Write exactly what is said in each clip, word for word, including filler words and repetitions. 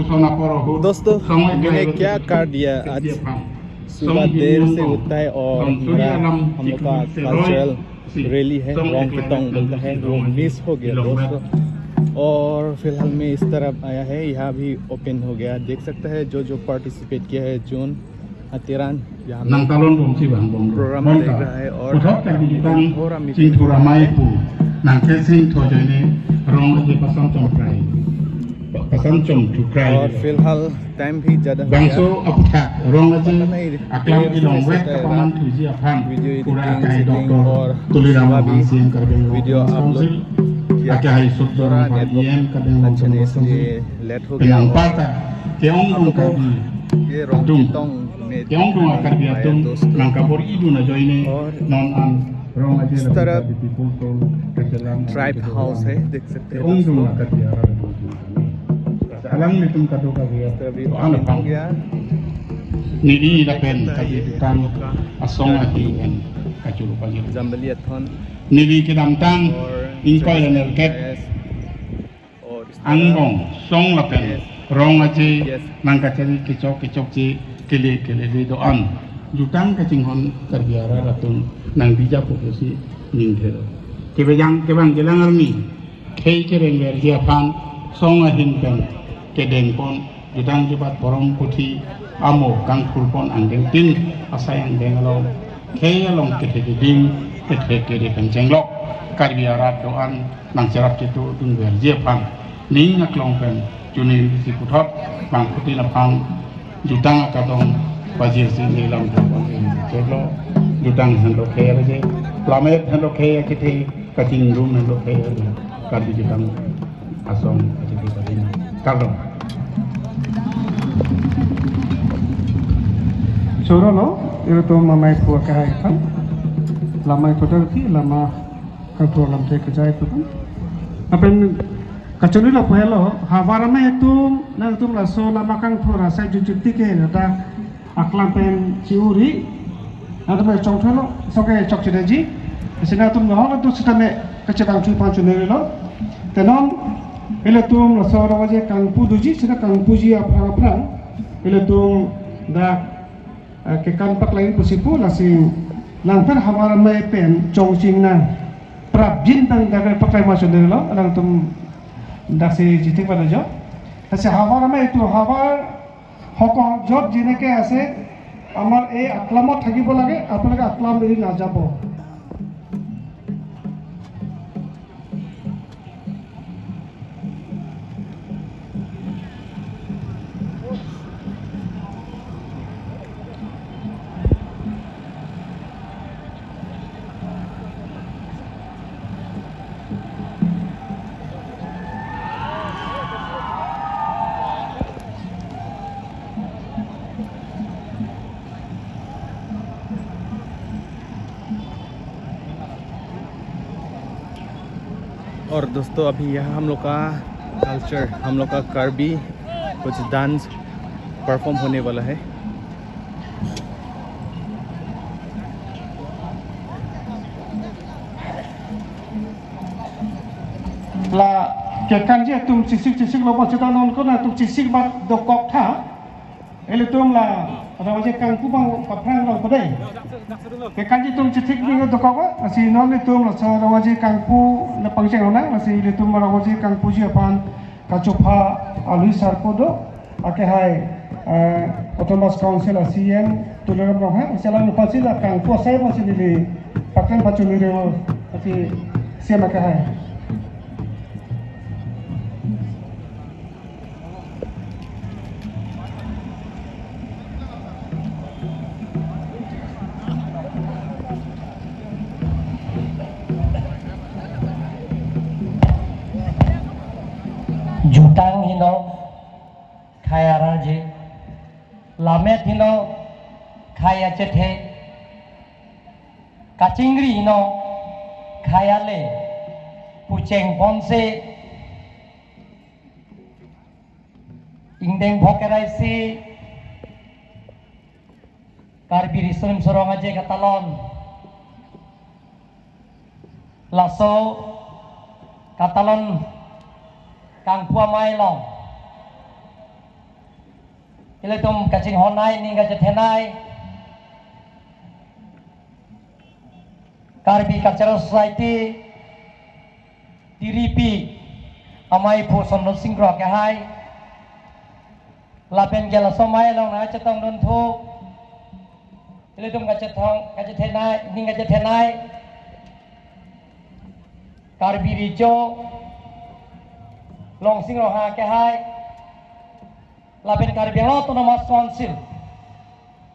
दोस्तों, मैंने क्या कर दिया आज? सुबह देर से उठा है और हमारा, हम लोग का कल्चरल रैली है, रोंग कितोंग बोलता है, वो मिस हो गया दोस्तों। और फिलहाल मैं इस तरफ आया है, यहाँ भी ओपन हो गया, देख सकते हैं जो जो पार्टिसिपेट किया है, जोन अतिरान यहाँ पे nang talon bomsi bang bom programme देख रहा है और puthot kami kitang और हम sing thura mai pu nang ke sing tho joine rong aje pasang chom krai, pasang chom chukrai. और फिलहाल टाइम भी ज्यादा हो गया। Bangso aphuthak rong aje aklam ilong wek kapaman thuji aphan video pura editing, akai setting Doctor और Tuliram Ronghang, CEM Karbi Anglong video upload Autonomous Council, किया akai Sudjorong थोड़ा network EM Karbi Anglong अच्छा नहीं, Autonomous Council, इसलिए लेट हो गया। Penang parta ke-ongdung Karbi ये रोंग atum, कितोंग में ke-ongdung a-Karbi atum nang kabor-idun ajoine और non an rong aje इस तरफ Karbi People Toll kachelang tribe house है, देख सकते हैं ke-ongdung दोस्तों। A-Karbi arat. Alangli atum kadokave इस तरफ भी to-an ओपन हो aphan गया। Neli lapen kajitang asong ahin pen kachuru pajir. जंबलियाथन Neli kedamtang और ingkoi la nerkep और इस तरफ angbong song lapen rong aje nang kachari kechok kechokche kele kelele do-an jutang kachinghon Karbi arat atum nang bija pusi ningthelo. Kebejang kebang kelang arni khei kereng verji aphan song ahin pen kedengpon jutang jubat porom puthi amo kangkhulpon angdengtin asai angdeng along khei along kethe keding kethe kede pen chenglok Karbi arat do-an nang cherap chetu dun verji aphan ning aklong pen chuning si puthot bangphutin aphan jutang akadong pajirsi nelam do-an chelo. Jutang henlo khei aje, lamet henlo khei akethe, kachingrum henlo khei aje, Karbi jutang asong aje di pajin kardom. Choro lo, ilitum amei phu akehai aphan, lama iphu ta thi, lama kangthur lamthe kejai atum. Lapen kachinilo pu helo, havar amei atum, nangtum laso lama kangthur asai jutjuti ke nata aklam pen chiuri. Nangtum chongthelo, soke chokchedaji. Sina atum nahok atum sitame kachevang chui pang chunelo. Te non, ilitum laso rong aje kangpu doji, sina kangpuji aphrang aphrang. Ilitum dak eh, kekan paklang pusi pu lasi langpher havar amei pen chongching nang prapjin tang dagar paklang ma chonelo alangtum daksi jitik pada jo. Lasi havar amei itu havar hokok jot jine ke ase amar e aklamot thakibo lage, apolake aklam eri najabo. और दोस्तों, अभी यहाँ हम लोग का कल्चर, हम लोग का करबी कुछ डांस परफॉर्म होने वाला है। La kekanji atum chesik chesik lo, bang seta non ko nangtum chesik bat dokok tha. Ilitum la rong aje kangpu bang paphrang rong kodai. Kekanji atum chethik ni dokok, lasi non ilitum laso rong aje kangpu na pangcheng rong nang, lasi ilitum rong aje kangpuji aphan kachopha alui sarpo do, akehai, eh, Autonomous Council a-CEM Tuliram Ronghang, lasi alang aphansi la kangpu asai aphansi neli paklang pachunire, lasi CEM akehai. Jutang heno khei arje, lamet heno khei achethe, kachingri heno khei ale, pucheng ponse ingdeng bhok kerai si Karbi Riso Nimso Rong Aje katalon, laso katalon kangpu amei along Ilitum kachinghon nai, ning kachethe nai, Karbi Cultural Society, Tiripi, amei aphu Sondon Singh Kro akehai, lapen ke laso amei along nangchetongdun thu, ilitum kachethong, kachethe nai, ning kachethe nai, Karbi Recho, Longsing Ronghang akehai, lapen Karbi Anglong Autonomous Council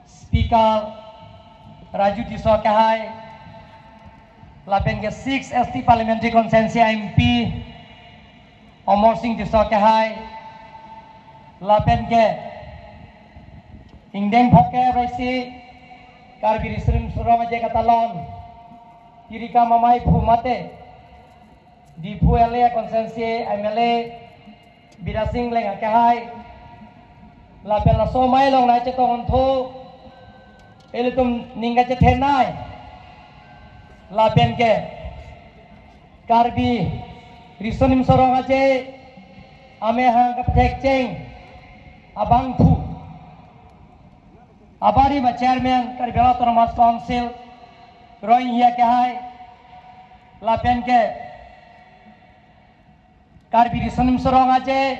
Speaker Raju Tisso akehai, lapen ke six S T Parliamentary Constituency M P Amarsing Tisso akehai, lapen ke ingdeng phongke raisi Karbi Riso Nimso Rong Aje katalon, tirikam amei aphu mate Diphu L A constituency M L A Bidya Sing Engleng akehai, lapen laso amei along nangchetongdun thu, ilitum ning kachethe nai, lapen ke Karbi Riso Nimso Rong Aje amahang kapathekcheng abangphu, abarim a-chairman Karbi Anglong Autonomous Council Roing Hi akehai, lapen ke Karbi Riso Nimso Rong Aje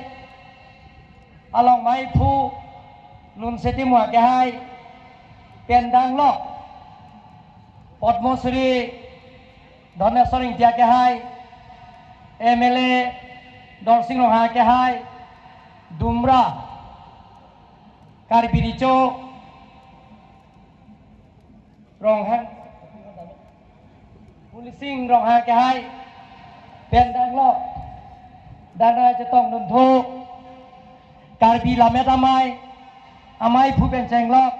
along amei aphu Lunse Timung akehai, pen danglok Padma Shri Dhaneswar Ingti akehai, M L A Dorsing Ronghang akehai, Dumra Karbi Recho Ronghang, Pulsing Ronghang akehai, pen danglok, nangchetongdun thu, Karbi Lammet Amei, amei aphu pen chenglok,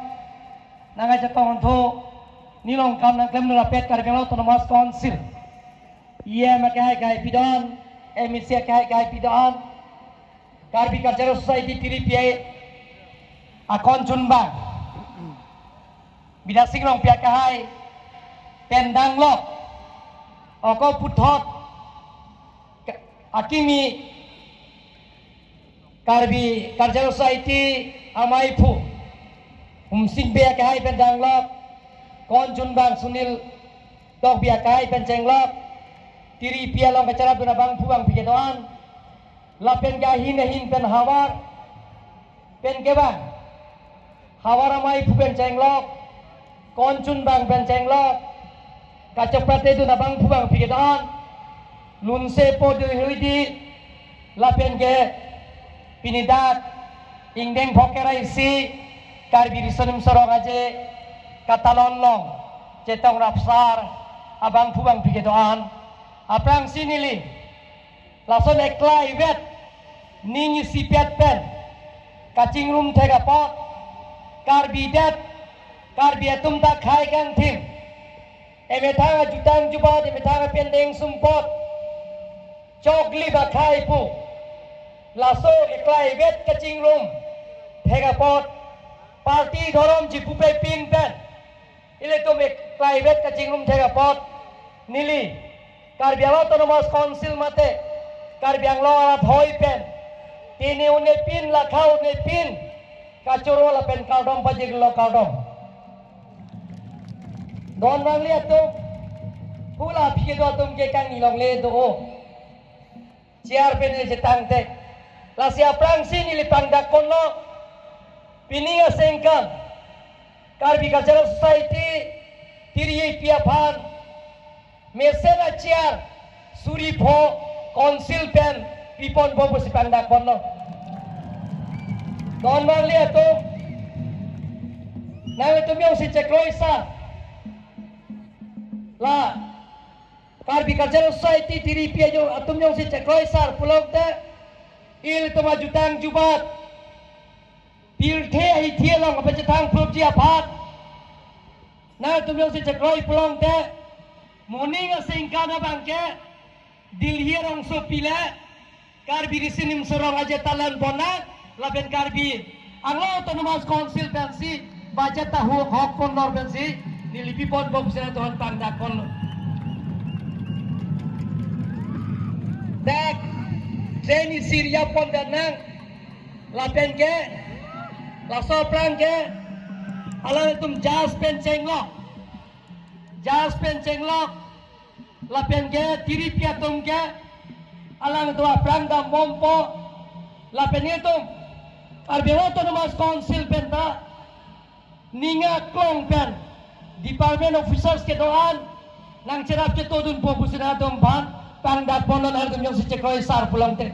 nangchetongdun thu, nelilongkam nangklemdun rapet Karbi Anglong Autonomous Council E M akehai kahai pidon, M A C akehai kahai pidon, Karbi Cultural Society Tiripi akon chunbang Bidya Sing Rongpi akehai, pen danglok, oko puthot akimi Karbi Cultural Society amei aphu Humsing Bey akehai pen danglok, kon chunbang Sunil Tokbi akehai pen chenglok, Tiripi along kacharapdun abangphu bangpi kedo-an, lapen ke ahin ahin pen havar pen kevang, havar amei aphu pen chenglok, kon chunbang pen chenglok, kachepatedun abangphu bangpi kedo-an, Lunse Po Dihidi, lapen ke pini dak ingdeng phongke raisi Karbi Riso Nimso Rong Aje katalon along chetong rapsar abangphu bangpi kedo-an, aphrangsi neli lason eklaivet ning isipet pen kachingrum thek apot, Karbi det, Karbi atum ta khei kangthim, emethang ajutang jubat, emethang apendeng sumpot chokli bakhai pu, laso eklaivet kachingrum thek apot, party dhorom chipupepin pen ilitum eklaivet kachingrum thek apot, neli Karbi Anglong Autonomous Council mate Karbi Anglong arat hoi pen tini unepin, lakha unepin kachoro lapen kardom pajirlo, kardom. Don vangle atum, hula aphi kedo atum ke kangni longle do-o, chair pen chetangte. Lasi aphrangsi neli pangdak ponlo, pining aningkan Karbi Cultural Society Tiripi aphan mesen a-chair suri pho council pen piponpo pusi pangdak ponlo. Don vangle atum, nangtum jongsi chekroisar, la Karbi Cultural Society Tiripi ajo atum jongsi chekroisar pulote, ilitum ajutang jubat, pirthe ahithi along kapachethang phrupji aphan, nangtum jongsi chekroi pulote, moning aningkan abangke Delhi arongsopi le Karbi Riso Nimso Rong Aje talon ponnang, lapen Karbi Anglong Autonomous Council pensi budget ta hu hok pon lor pensi neli piponpo pusi nangtum aphan pangdak ponlo. Dak train isi ri-ap pon dannang, lapen ke Laso aphrang ke alangtum jas pen chenglok. Jas pen chenglok. Lapen ke tiripi atum ke alangtum aphrang dambompo. Lapen itum Karbi Anglong Autonomous Council pen ta ning aklong pen department officers kedo-an nangcherap chetodunpo pusi nangtum aphan pangdakponlo, nangtum jongsi chekroi sar pulote.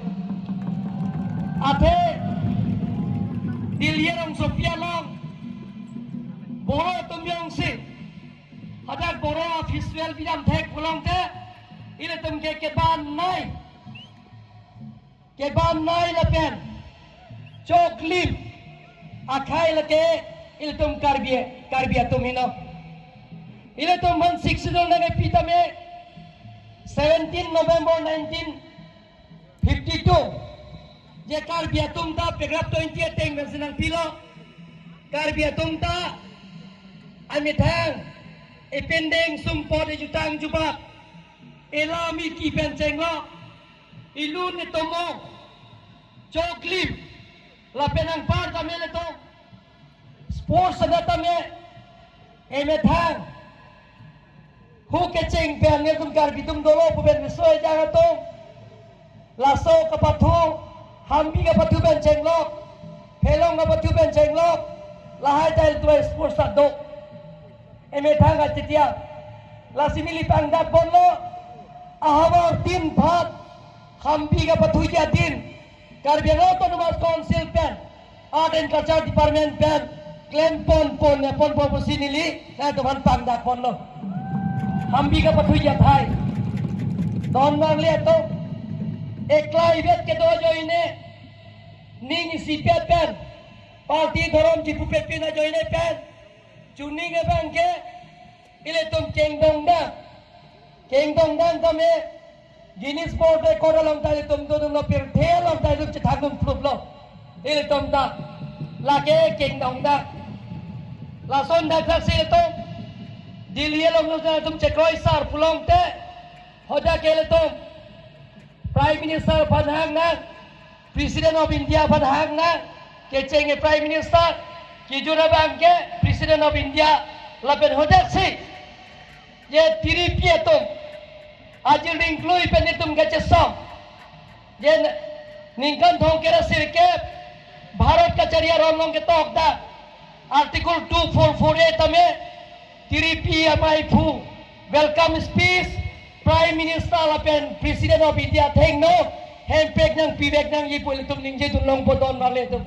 Athe Delhi rongsopi along Boro atum jongsi hadak Boro festival bidam thek pulote, ilitum ke kebanai, kebanai lapen choklim akhei lake ilitum Karbi, Karbi atum heno. Ilitum aphan Sixth Schedule nangkepi tame seventeen November nineteen fifty-two, je Karbi atum ta paragraph twenty ateng pensi nangpilo. Karbi atum ta amethang, epindeng sumpot, ejutang jubak, elam eki pen chenglok, elun etomo, choklim, lapen anpar tame ilitum sports adat tame emethang hu kecheng pen ilitum Karbi atum dolo pu pen riso ejang atum laso kapathu, hambi kapathu pen chenglok, phelong kapathu pen chenglok, lahai ta ilitum sports ta do. Emethang kachetiya. Lasi neli pangdakponlo, ahavar tin phat hambi kapathuji adin Karbi Anglong Autonomous Council pen, Art and Culture Department pen klempon pon, ponpo pusi neli nangtum aphan pangdakponlo. Hambi kapathuji athai. Don nangle atum, eklaivet kedo ajoine, ning isipet pen, party dhorom chipupepin ajoine pen chuning abang ke ilitum kengdongdang. Kengdongdang tame Guinness World Record along ta ilitum dodunlo, pirthe along ta ilitum chethangdun phluplo. Ilitum ta lake kengdongdang. Lason dak si ilitum Delhi along ta ilitum chekroi sar pulote, hadak ke ilitum Prime Minister aphan hang nang, President of India aphan hang nang, kecheng Prime Minister, kejut abang ke President of India, lapen hadak si je tiripi atum, ajil ringklui pen itum kachesong, je ningkan thomkep ra sirkep Bharat kachari aron along ketok dak Article two four four A tame, tiripi amei aphu welcome speech Prime Minister lapen President of India athengno hemprek nangpivek nangji pu ilitum ningjedun longpo don marle atum.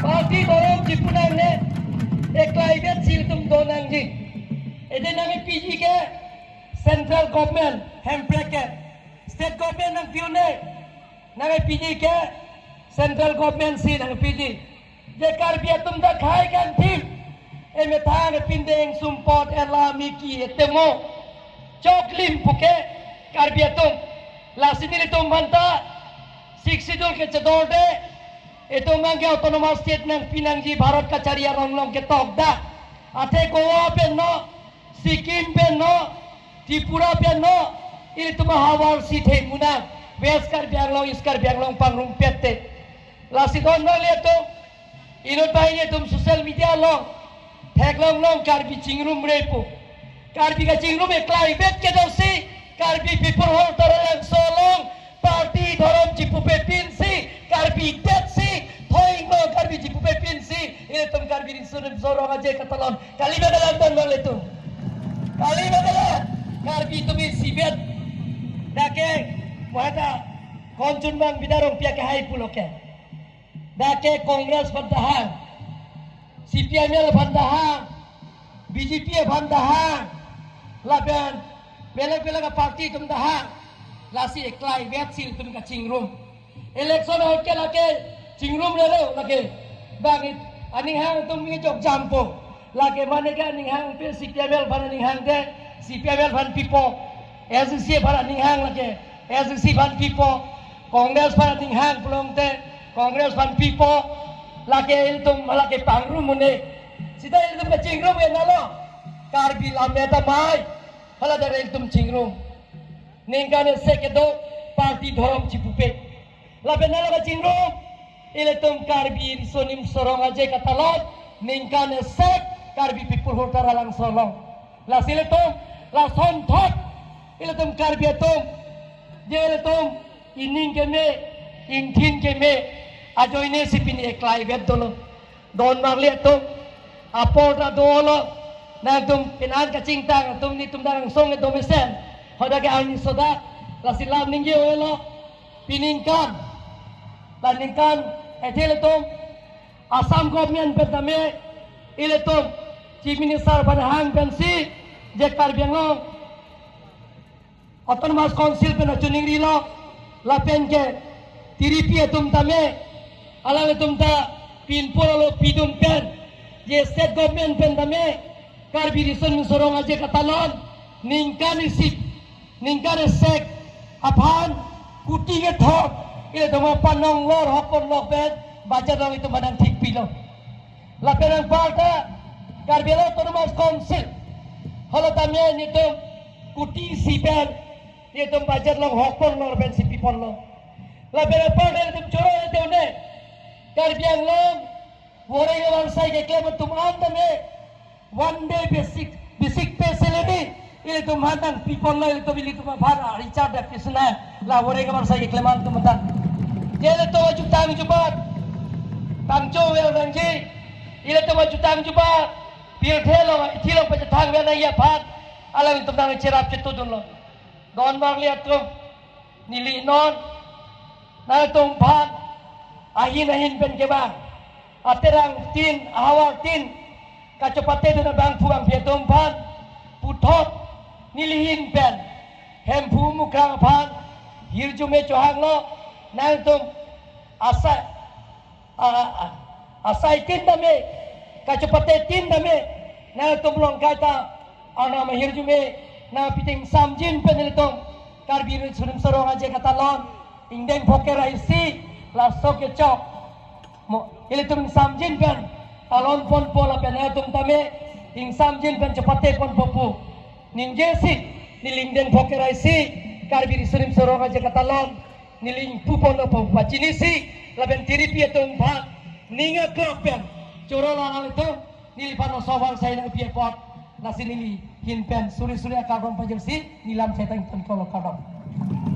Party dhorom chipu nangne, eklaivet si ilitum do nangji. Ede nangpiji ke central government hemprek ke, state government nangpi un-e, nangpiji ke central government si nangpiji. Je Karbi atum ta khei kangthim, emethang, epindeng sumpot, elam eki, etemo, choklim puke Karbi atum. Lasi nelitum aphanta Sixth Schedule kechedorde, itum abang ke autonomous state nangpi nangji Bharat kachari aron along ketok dak. Athe Goa pen no, Sikkim pen no, Tripura pen no, ilitum ahavar si themu nang, West Karbi Anglong, East Karbi Anglong pangrumpet te. Lasi don marle atum, inut banghini atum social media along theklong long Karbi chingrumre pu. Karbi kachingrum eklaivet kedo si, Karbi People Hall Taralangso along party dhorom chipupepin si, Karbi det si, thoi ingno Karbi chipupepin si, ilitum Karbi riso nimso rong aje katalon. Kali ba kalang don marle atum? Kali ba kalang? Karbi atum isipet. Dak ke moheta konchun bang Bida Rongpi akehai pulo ke. Dak ke Congress aphan ta hang, C P I M L aphan ta hang, B J P aphan ta hang, lapen belek belek aparty atum ta hang. Lasi eklaivet si ilitum kachingrum. Election ahut ke lake chingrumre lo lake. Bang it aning hang atum nge chok jampo. Lake mane ke aning hang pe C P I M L aphan aning hang te, C P I M L aphan pipo. S D C aphan aning hang lake, S D C aphan pipo. Congress aphan aning hang pulote, Congress aphan pipo. Lake ilitum lake pangrum un-e. Seta ilitum kachingrum ke nalo. Karbi lam meta mai. Hala dare ilitum chingrum. Ningkan isi kedo party dhorom chipupe. Lapen nalo kachingrum. Ilitum Karbi Riso Nimso Rong Aje Katalon ningkan esek Karbi People Hall Taralangso along. Lasi ilitum, lasonthot ilitum Karbi atum, je ilitum ining keme, ingthin keme, ajoine si pini eklai vet dolo. Don marli atum, apor ta dolo. Nangtum pinan kachingtang atum, netum dang song edo mesen. Hoda ke arni soda, lasi lam ningje olo. Piningkan, la ningkan, ethe ilitum Assam government pen tame, ilitum Chief Minister aphan hang pensi, je Karbi Anglong Autonomous Council pen achuningrilo, lapen ke tiripi atum tame, alanglitum ta pinpur alo pidun pen, je state government pen tame, Karbi Riso Nimso Rong Aje Katalon ningkan isi, ningkan esek aphan kuti kethom, ilitum aphan nonglor hokpon lok pen, budget along itum aphan nangthikpilo. Lapen anparta Karbi Anglong Autonomous Council, holo tame netum kuti isi pen, netum budget along hokpon lok pensi piponlo. Lapen anparta netum choro ilitum ne, Karbi Anglong, voreng avarsai keklem atum an tame, one day basic, basic pay salary, ilitum aphan nangpiponlo, ilitum, ilitum aphan, ah, Richard Dapkisna, la voreng avarsai keklem atum aphan. Je ilitum ajutang jubat, tangcho vel nangji, ilitum ajutang jubat, pirthe along, ithi along pachethang vel nangji aphan, alanglitum nangcherap chetudunlo. Don marli atum, neli non, nangtum aphan, ahin ahin pen kevang, aterang tin, ahavar tin, kachopate dun abangphu bangphi atum aphan, puthot, neli ahin pen, Hemphu Mukrang aphan, hirjume chohanglo, nangtum, asa, a, a, asai tin tame, kachopate tin tame, nangtum along kaita, Arnam ahirjume, nangpi ting samjin pen ilitum, Karbi Riso Nimso Rong Aje Katalon, ingdeng phoker isi, laso kechok. Mo, ilitum samjin pen, talon ponpo lapen nangtum tame, ingsamjin pen chopate ponpo pu. Ningje si, neli ingdeng phoker isi, Karbi Riso Nimso Rong Aje Katalon, neli ingpuponpo pu pachinisi, lapen tiripi atum aphan, ning aklok pen, choro lang ilitum, neliphan oso avarsai nangpi apot, lasi neli ahin pen, suri suri akardom pajirsi, neli lam setang pen kolo kardom.